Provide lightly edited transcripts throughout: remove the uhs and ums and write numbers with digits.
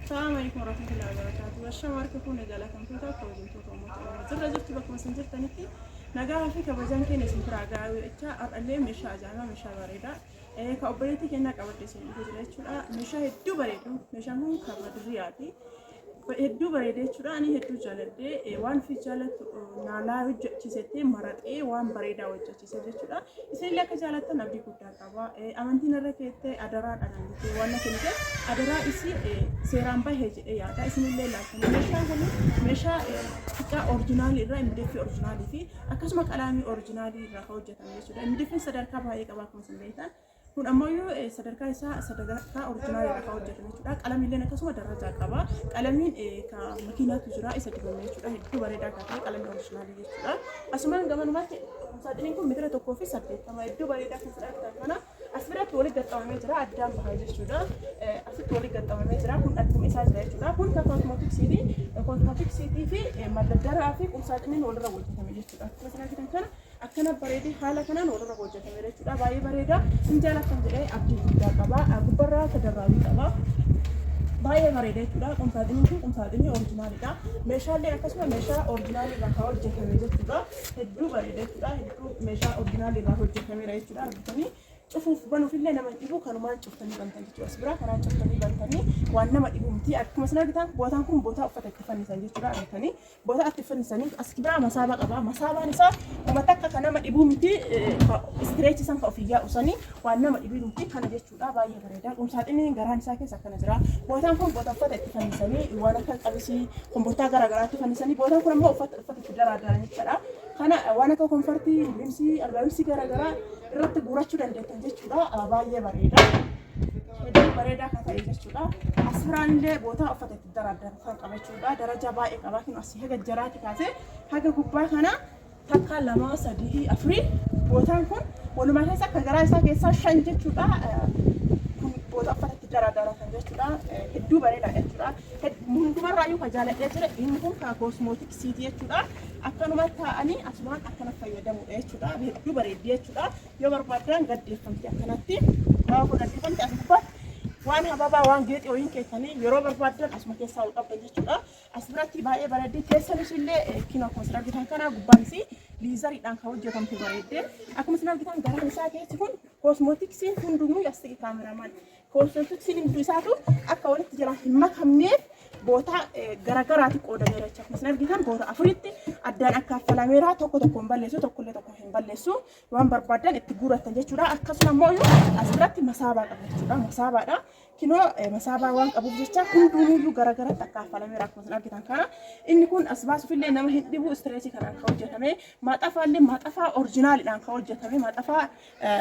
Assalamu alaikum warahmatullahi wabarakatuh. Ashama harka fuune jaalatamtoota kabajamtoota uummata Oromoo. Jirra jirtu bakkuma isin jirtanitti nagaa fi kabajaan keenya isin biraa gahaa jechaa har'allee meeshaa ajaa'ibaa meeshaa bareedaa ka obboleettii keenyaa qabadde isin dhufee jira jechuudha. Meeshaa hedduu bareedu. Meeshaan kun kan Badriyaati. Hedduu bareeda jechuudha. Ani hedduu jaaladhe waan fi jaalattu naalaa hojjechiisettee maraxee waan bareedaa hojjechiise jechuudha. Isinillee akka jaalattan abdii guddaa qaba. Amantiin irra keettee adaraa dhanaan jettee waan na kennite adaraa isii seeraan bahee jedhee yaada. Isinillee laaltanii meeshaan kun meeshaa xiqqaa orjinaalii irraa MDF orjinaalii fi akkasuma qalaamii orjinaalii irraa kan hojjetame jechuudha. MDF sadarkaa baay'ee qaba akkuma isin beektan. Kun ammoo sadarkaa isaa sadarkaa orjinaalii irraa kan hojjetame jechuudha. Qalamiilleen akkasuma darajaa qaba. Qalamiin kan makiinaatu jira isa dibame jechuudha. Hedduu bareedaa kan ta'e qalamii orjinaalii jechuudha. Asumaan gamanumatti saaxiniin kun meetira 1.80 hedduu bareedaa kan sadarkaa kana as biratti walitti gaxxamamee jira addaan baha jechuudha. Asitti walitti gaxxamamee jira kun adduma isaa jira jechuudha. Kun kan kosmootiksiiti. Kosmootiksiitii fi madaddaraa fi qumsaaxiniin walirra hojjetame jechuudha. Akkuma isin argitan kana akkana bareedee haala kanaan walirra hojjetame jechuudha. Baay'ee bareeda. Sin jaallattan jedhee abdii guddaa qaba. Gubbarraa tadarraabii qaba. Baay'ee bareeda jechuudha. Qumsaaxiniin kun qumsaaxinii orijinaalidha. Meeshaaleen akkasuma meeshaa orijinaalii irraa kan hojjetame jechuudha. Hedduu bareeda jechuudha. Hedduu meeshaa orijinaalii irraa hojjetameera jechuudha. Argitanii cufuuf banuuf illee nama hin dhibu kanumaan cuftanii bantan jechuudha. As biraa kanaan cuftanii bantanii waan nama dhibu miti. Akkuma isin argitan bootaan kun bootaa uffata itti fannisan jechuudha. Argitanii bootaa itti fannisanii as biraa masaabaa qaba. Masaabaan isaa kuma takka kan nama dhibu miti. Istireechi san kan ofii yaa'u sanii waan nama dhibu miti kana jechuudha. Baay'ee bareeda. Qumsaaxiniin garaan isaa keessa akkana jira. Bootaan kun boota uffata itti fannisanii waan akka qabisii kombortaa garaagaraa itti fannisanii bootaan kun ammoo uffata uffata itti daraadaran jechuudha. Kana waan akka komfortii, limsii, albaamsii garaagaraa irratti guurachuu dandeettan jechuudha. Baay'ee bareeda. Hedduu bareedaa kan ta'e jechuudha. As biraan illee bootaa uffata itti daraadaran kan qaba jechuudha. Darajaa baay'ee qaba. Kun asii haga jaraatti kaasee haga gubbaa kana takka lama sadii afurii bootaan kun walumaa keessa akka garaa isaa keessaa shan jechuudha. Kun boota uffata itti daradaratan jechuudha. Hedduu bareedaa jechuudha. Hundumarraayyuu kan jaaladhee jira inni kun kan koosmootiksiiti jechuudha. Akkanuma taa'anii asumaan akkana fayyadamudha jechuudha. Hedduu bareeddi jechuudha. Yoo barbaaddan gaddeeffamti akkanatti. Gaafa gaddeeffamti as gubbaatti waan hababaa waan geexii wayiin keessanii yeroo barbaaddan asuma keessaa ol qabdan jechuudha. As biratti baay'ee bareeddi. Teessanis illee kinoo akkuma isin argitan kana gubbaan isii liizariidhaan kan hojjetamte bareedde. Akkuma isin argitan garaan isaa keessi kun koosmootiksiin hundumuu yasti kaameramaan. Koosmootiksiin hunduu isaatu akka walitti jalaa hin makamneef boota garagaraatti qoodameera jechuudha. Akkuma isin argitan boota afuritti addaan akka affalameera tokko tokko hin balleessu tokkollee tokko hin balleessu waan barbaadan itti guurattan jechuudha. Akkasuma immoo as biratti masaabaa qaba jechuudha. Masaabaadha. Kinoo masaabaa waan qabuuf jecha hundumiyyuu garagaratti akka affalameera akkuma isin argitan kana. Inni kun as baasuufillee nama hin dhibu istireesii kanaan kan hojjetame. Maaxafaallee maaxafaa orjinaaliidhaan kan hojjetame. Maaxafaa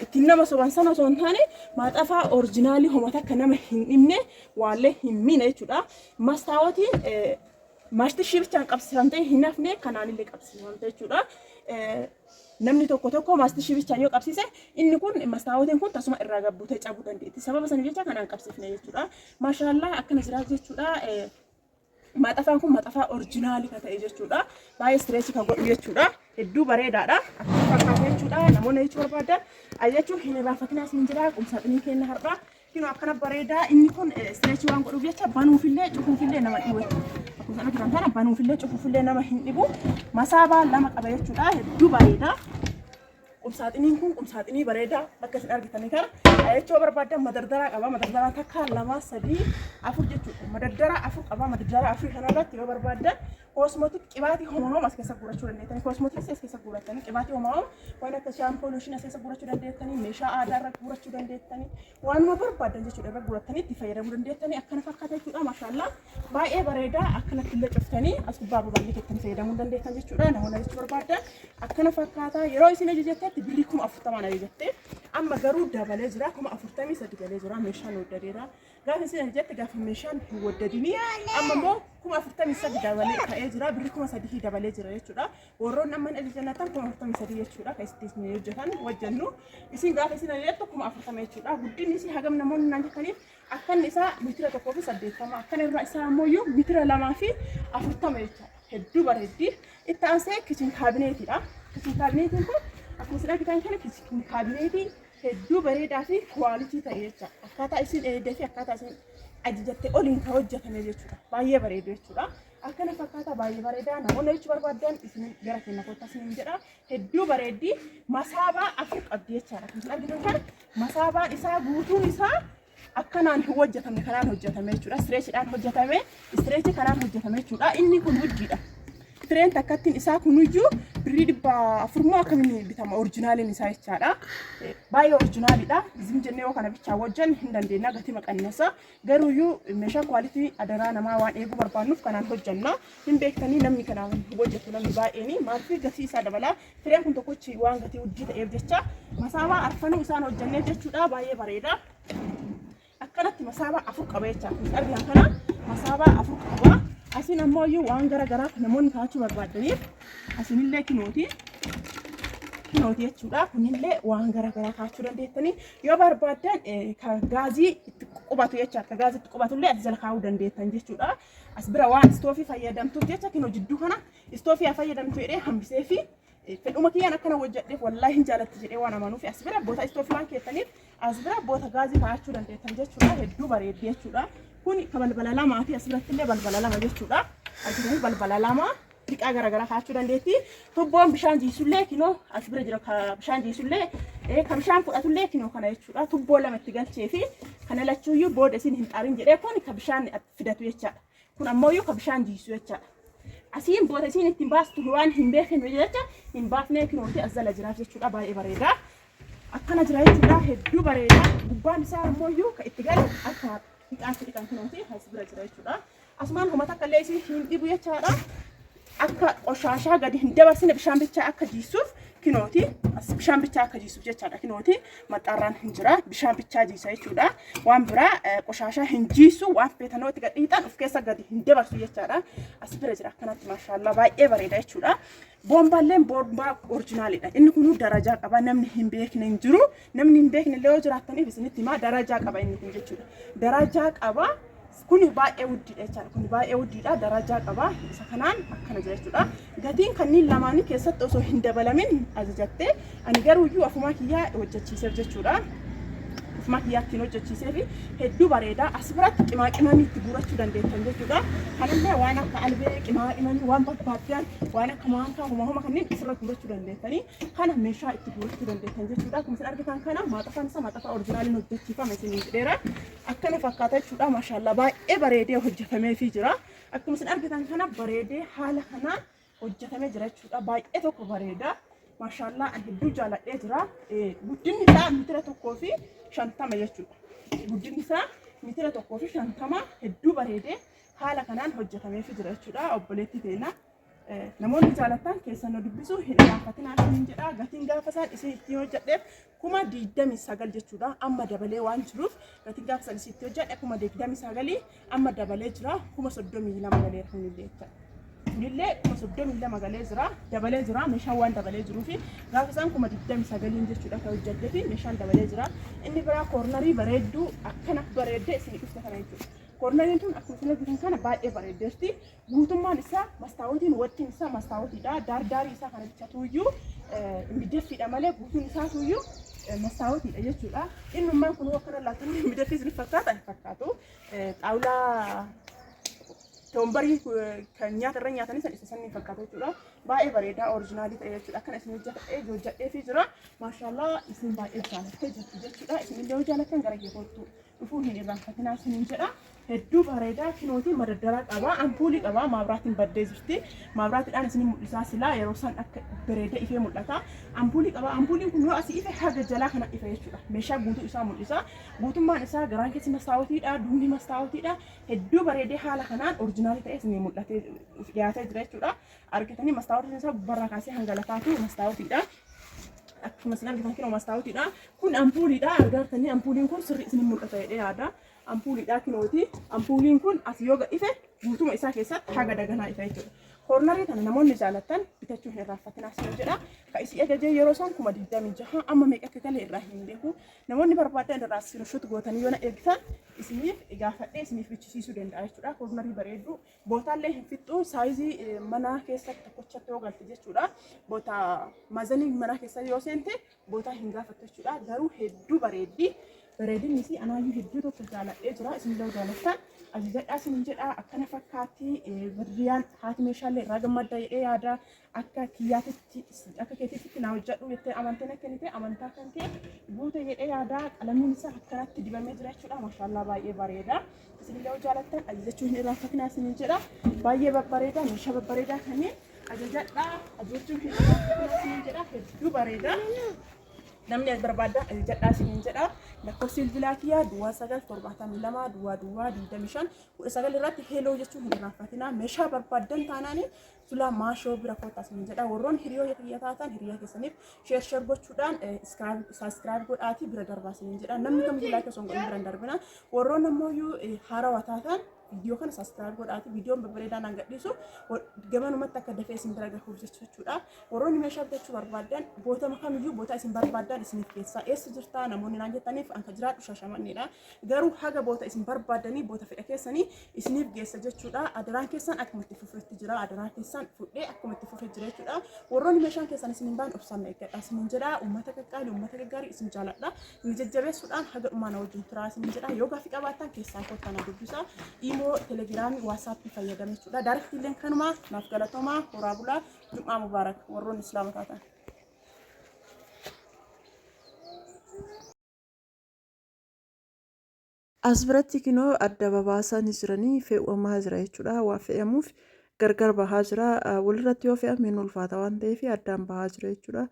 ittiin nama soban sana osoo hin taane maaxafaa orjinaalii homa takka nama hin dhibne waallee hin miine jechuudha. Mastaawotiin maashtishii bichaan qabsiifamtee hin hafne kanaanillee qabsiifamte jechuudha. Namni tokko tokko maastishii bichaan yoo qabsiise inni kun mastaawotiin kun tasuma irraa gabbuutee cabuu dandeetti. Sababa saniif jecha kanaan qabsiifne jechuudha. Maashaallaa akkana jira jechuudha. Maxafaan kun maxafaa orjinaalii kan ta'e jechuudha. Baay'ee istireesii kan godhu jechuudha. Hedduu bareedaadha. Akkuma fakkaata jechuudha. Namoonni jechuu barbaadan jechuun hin irraanfatinaa isin jira. Qumsaaxiniin keenya har'aa. Kinoo akkana bareedaa inni kun istireechii waan godhuuf jecha banuufillee cufuufillee nama dhibu jechuudha. Akkuma isin argitan kana banuufillee cufuufillee nama hin dhibu. Masaabaa lama qaba jechuudha. Hedduu bareeda. Qumsaaxiniin kun qumsaaxinii bareedaa bakka isin argitanii kana jechuu barbaadan madardaraa qaba. Madardaraa takka lama sadii afur jechuudha. Madardaraa afur qaba. Madardaraa afurii kanarratti yoo barbaadan koosmootik qibaatii homahoom as keessa guurachuu dandeettanii koosmootiksii as keessa guurattanii qibaatii homahoom waan akka shaampoo looshinii as keessa guurachuu dandeettanii meeshaa aadaa irra guurachuu dandeettanii waanuma barbaadan jechuudha irra guurattanii itti fayyadamuu dandeettanii akkana fakkaata jechuudha maashaallaa baay'ee bareedaa akkanatti illee cuftanii as gubbaa babal'ee keessatti fayyadamuu dandeettan jechuudha namoonni jechuu barbaadan akkana fakkaata yeroo isin ajajattetti birrii 40,000 ajajatte amma garuu dabalee jira 43,000 galee jira meeshaan hoddadeera. Gaafa isin ajajatte gaafa meeshaan hin waddadini amma immoo 43,000 dabalee ka'ee jira birrii 3,000 dabalee jira jechuudha. Warroonni amma hin ajajannatan 43,000 jechuudha kan itti isin hojjetan hojjennu. Isin gaafa isin ajajattu 40,000 jechuudha. Guddinni isii hagam namoonni naan jettaniif akkanni isaa meetira 1.80 akkana irraa isaa ammoo meetira 2.40 jechuudha. Hedduu bareeddi. Itti aansee kichin kaabineetiidha. Kichin kaabineetiin kun akkuma isin argitan kana kichin kaabineetii hedduu bareedaa fi quality ta'e jecha akkaataa isin eegdee fi akkaataa isin ajajatte oliin kan hojjetame jechuudha. Baay'ee bareedu jechuudha. Akkana fakkaata, baay'ee bareeda. Namoonni jechuu barbaadan isin gara keenya kottaa isiniin jedha. Hedduu bareeddi. Masaabaa afur qabdi jechaadha. Kan isin argitan kana masaabaan isaa guutuun isaa akkanaan hin hojjetamne, kanaan hojjetame jechuudha. Istireechiidhaan hojjetame. Istireechii kanaan hojjetame jechuudha. Inni kun hojjiidha. Fireen takkattiin isaa kunuyyuu birrii 400 moo akkamiin bitama orjinaaliin isaa jechaadha. Baay'ee orjinaalidha. Zim jennee yoo kana bichaa hojjanne hin dandeenya, gatii maqannasa. Garuuyyuu meeshaa kwaalitii adaraa namaa waan eeguu barbaannuuf kanaan hojjanna. Hin beektanii, namni kanaan hojjetu namni baay'een maaliif gatii isaa dabala. Fireen kun tokkochi waan gatii huddii ta'eef jecha masaabaa arfanuu isaan hojjanneef jechuudha. Baay'ee bareeda. Akkanatti masaabaa afur qaba jecha. Kun argitan kana masaabaa afur qaba. Asiin ammoo iyyuu waan gara garaa namoonni kaa'achuu barbaadaniif asinillee kinooti. Kinooti jechuudha. Kunillee waan gara garaa kaa'achuu dandeettanii yoo barbaaddan kan gaazii itti qubatu jecha, akka gaazii itti qubatullee as jala kaa'uu dandeettan jechuudha. As bira waan istoofii fayyadamtuuf jecha kinoo jidduu kana istoofii haa fayyadamtu jedhee hambisee fi fedhuma kiyyaan akkana hojjedheef, wallaahi hin jaalatti jedhee waan amanuuf as bira boota istoofii waan keessaniif as bira boota gaazii kaa'achuu dandeettan jechuudha. Hedduu bareeddi jechuudha. Kun ka balbala lamaa fi as biratti illee balbala lama jechuudha. Argitanii, balbala lama dhiqaa garaagaraa kaa'achuu dandeetti. Tubboon bishaan jiisullee kinoo as bira jira. Ka bishaan jiisullee, ka bishaan fudhatullee kinoo kana jechuudha. Tubboo lama itti galchee fi kana lachuuyyuu booda isin hin xaarin jedhee kun ka bishaan fidatu jechaadha. Kun ammoo ka bishaan jiisu jechaadha. Asiin booda isiin ittiin baastu waan hin beekne jecha hin baafnee kinooti as jala jiraaf jechuudha. Baay'ee bareeda. Akkana jira jechuudha. Hedduu bareeda. Gubbaan isaa ammoo ka itti galu akka dhiqaatti dhiqan kinooti as bira jira jechuudha. Asumaan homa takka illee isin hin dhibu jechaadha. Akka qoshaashaa gadi hin dabarsine, bishaan bichaa akka jiisuuf kinooti. As bishaan bichaa akka jiisuuf jechaadha kinooti. Maxxaarraan hin jira. Bishaan bichaa jiisa jechuudha. Waan biraa qoshaashaa hin jiisu, waan feetanoo itti gadhiixan of keessa gadi hin dabarsu jechaadha. As bira jira akkanatti, maashaallaa, baay'ee bareeda jechuudha. Boombaalleen boombaa orjinaalidha. Inni kunuu darajaa qaba. Namni hin beekne hin jiru. Namni hin beekne illee yoo jiraattaniif isinitti himaa, darajaa qaba inni kun jechuudha. Darajaa qaba. Kun baay'ee wuddiidha jechaadha. Kun baay'ee wuddiidha. Darajaa qaba. Isa kanaan akkana jira jechuudha. Gatiin kanneen lamaanii keessatti osoo hin dabalamin ajajatte. Ani garuuyyuu afumaa kiyyaa hojjechiiseef jechuudha. Ofumaa kiyyaa ittiin hojjechiisee fi hedduu bareeda. As biratti qimaa qimamii itti guurachuu dandeettan jechuudha. Kanallee waan akka albee, qimaa qimamii, waan barbaaddan, waan akka maankaa, homa homa kanneen asirra guurachuu dandeettanii kana meeshaa itti guurachuu dandeettan jechuudha. Akkuma isin argitan kana maaxafaan isaa maaxafaa orjinaaliin hojjechiifame isiniin jedheera. Akkana fakkaata jechuudha. Maashaallaa, baay'ee bareedee hojjetameefii jira. Akkuma isin argitan kana bareedee haala kanaan hojjetamee jira jechuudha. Baay'ee tokko bareeda. Maashaallaa, ani hedduu jaaladhee jira. Guddinni isaa 1.50 meetira jechuudha. Guddinni isaa 1.50 meetira, hedduu bareedee haala kanaan hojjetameefii jira jechuudha. Obboleettii teena. Namoonni jaalattan keessan nu dubbisuu hin irraanfatinaa isiniin jedha. Gatiin gaafa isaan isin ittiin hojjedheef 29,000 jechuudha. Amma dabalee waan jiruuf gatiin gaafa isaan isin itti hojjedhe 29,000, amma dabalee jira. 32,000 galeera kunillee jechuudha. Kunillee 32,000 galee jira. Dabalee jira. Meeshaan waan dabalee jiruu fi gaafa isaan 29,000n jechuudha kan hojjedhee fi meeshaan dabalee jira. Inni biraa koornarii bareedduu akkana bareeddee isin dhufte kana jechuudha. Koornariin tun akkuma isin argitan kana baay'ee bareeddeerti. Guutummaan isaa mastaawotiin, wattiin isaa mastaawotiidha. Daardaarii isaa kana bichatuuyyuu mideffiidha malee guutuun isaatuuyyuu mastaawotiidha jechuudha. Innummaan kun akkana laatan mideffii isin fakkaata? Hin fakkaatu. Xaawulaa wombarii kan nyaata irra nyaatanii san isa sanni fakkaata jechuudha. Baay'ee bareedaa, orijinaalii ta'e jechuudha. Akkana isin hojjetee hojjedheefii jira. Maashaallah, isin baay'ee jaalattee jirtu jechuudha. Isin illee yoo jaalattan gara kee kottu dhufuu hin irraanfatinaa isiniin jedha. Hedduu bareedaa, kinootii madaddaraa qaba. Ampuulii qaba. Maabiraatiin baddee jirti. Maabiraatiidhaan isin mul'isaa silaa yeroo san akka bareedee ifee mul'ata. Ampuulii qaba. Ampuuliin kun yoo asii ife haga jalaa kana ife jechuudha. Meeshaa guutuu isaa mul'isa. Guutummaan isaa garaan keessi mastaawotiidha. Duubni mastaawotiidha. Hedduu bareedee haala kanaan orijinaalii ta'ee isin mul'atee dhiyaatee jira jechuudha. Argatanii, mastaawotiin isaa gubbarraa kaasee hanga lafaatu mastaawotiidha. Akkuma isin argitan kinoo mastaawotiidha. Kun ampuuliidha. Argaartanii, ampuuliin kun sirrii isin mul'ata jedhee yaada. Ampuuliidha kinooti. Ampuuliin kun as yoo ife guutuma isaa keessatti haga daganaa ifa jechuudha. Koornarii kana namoonni jaalattan bitachuu hin irraanfatinaa isin jedha. Ka isii ajajee yeroo isaan 26,000, amma meeqa akka gale irraa hin beeku. Namoonni barbaadan irraa screenshot gootanii yoo na ergitan isiniif gaafadhee isiniif bichisiisuu danda'a jechuudha. Koornarii bareedduu bootaallee hin fixxu, saayizii mana keessatti tokkochatti yoo galte jechuudha. Boota maazanii mana keessa yoo seente bootaa hin gaafattu jechuudha. Garuu hedduu bareeddi. Bareedinni isii anaayyuu hedduu tokko jaaladhee jira. Isin illee jaalattan ajajadhaa isin jedha. Akkana fakkaatti badriyaan haati meeshaalee irraa gammadda jedhee yaada. Akka kiyyaatitti akka keetitti naa hojjedhu jettee amanteen akka inni ta'e amantaa kan kee guute jedhee yaada. Qalamiin isaa akkanatti dibamee jira jechuudha. Maashaallaa baay'ee bareeda. Isin illee jaalattan ajajachuu hin irraanfatinaa isin jedha. Baay'ee babbareeda, meeshaa babbareedaa kanneen ajajadhaa, ajajachuu hin irraanfatinaa isin jedha. Hedduu bareeda. Namni as barbaaddan ajajadhaa isiniin jedha. Lakkoofsi bilbilaa kiyyaa duwwaa 9 72 duwwaa duwwaa 25 19 irratti heloo jechuun hin irraanfatinaa. Meeshaa barbaaddan taanaani Zulaa Maashoo bira kottaa isiniin jedha. Warroon hiriyoota kiyya taatan hiriyaa keessaniif sheer sheer gochuudhaan sabiskiraayib godhaatii bira darbaa isiniin jedha. Namni kamiyyuu laayik osoo hin godhin bira hin darbina. Warroon ammoo haarawaa taatan viidiyoo kana sabiskiraayib godhaatii viidiyoon babbareedaa naan gadhiisu gamanumatti akka dafee isin bira gahuuf jechuudha. Warroonni meeshaa bitachuu barbaaddan bootama kamiyyuu boota isin barbaaddan isiniif keessaa eessa jirtaa namoonni naan jettaniif an ka jiraadhu Shaashamanneedha. Garuu haga boota isin barbaaddanii boota fedha keessanii isiniif geessa jechuudha. Adaraan keessan akkuma itti fufetti jira. Adaraan keessan fudhee akkuma itti fufee jira jechuudha. Warroonni meeshaan keessan isin hin baane obsaan na eeggadha isinin jedha. Uummata qaqqaali, uummata gaggaarii isin jaaladha. Nu jajjabeessuudhaan haga dhumaa na wajjin turaa isinin jedha. Yoo gaaffii qabaattan keessaan kottaa na dubbisa. Imoo, telegiraamii, waatsaappii fayyadama jechuudha. Daarektiilleen kanuma naaf galatoomaa horaa bulaa. Jum'aa mubaarak warroonni islaama taatan. As biratti kinoo adda babaasaa ni jiranii fe'amaa jira jechuudha. Waa fe'amuuf gargar bahaa jira. Walirratti yoo fe'ame ni ulfaata waan ta'eef addaan bahaa jira jechuudha.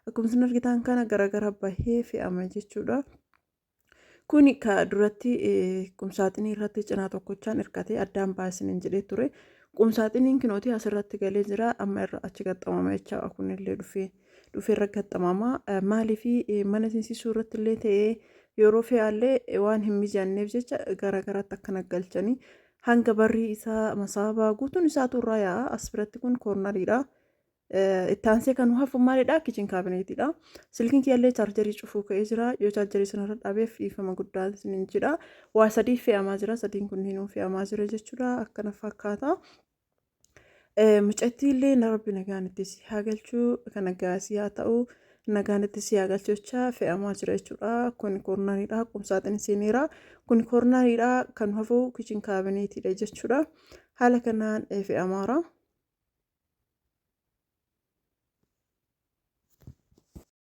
Akkuma isin argitan kana garagara bahee fe'ama jechuudha. Kuni ka duratti qumsaaxinii irratti cinaa tokkochaan hirkatee addaan baha isiniin jedhee ture. Qumsaaxiniin kinooti asirratti galee jira. Amma irra achi qaxxamama jecha kunillee dhufee dhufee irra qaxxamama. Maaliif mana seensisuu irratti illee ta'ee yeroo fe'allee waan hin mijanneef jecha gara garatti akkana galchanii hanga barrii isaa masaabaa guutuun isaatu irraa yaa'a. As biratti kun koornariidha. Itti aansee kan hafu maalidha? Kichin kaabineetiidha. Silkiin kiyyallee chaarjarii cufuu ka'ee jira. Yoo chaarjarii sanarra dhabeef dhiifama guddaa isiniin jedha. Waa sadii fe'amaa jira. Sadiin kunniinuu fe'amaa jira jechuudha. Akkana fakkaata. Mucattii illee na rabbi nagaan itti si haa galchuu kana gaasii haa ta'u nagaan itti si haa galchu jecha fe'amaa jira jechuudha. Kun koornariidha. Qumsaaxin seeneera. Kun koornariidha. Kan hafu kichin kaabineetiidha jechuudha. Haala kanaan fe'amaara.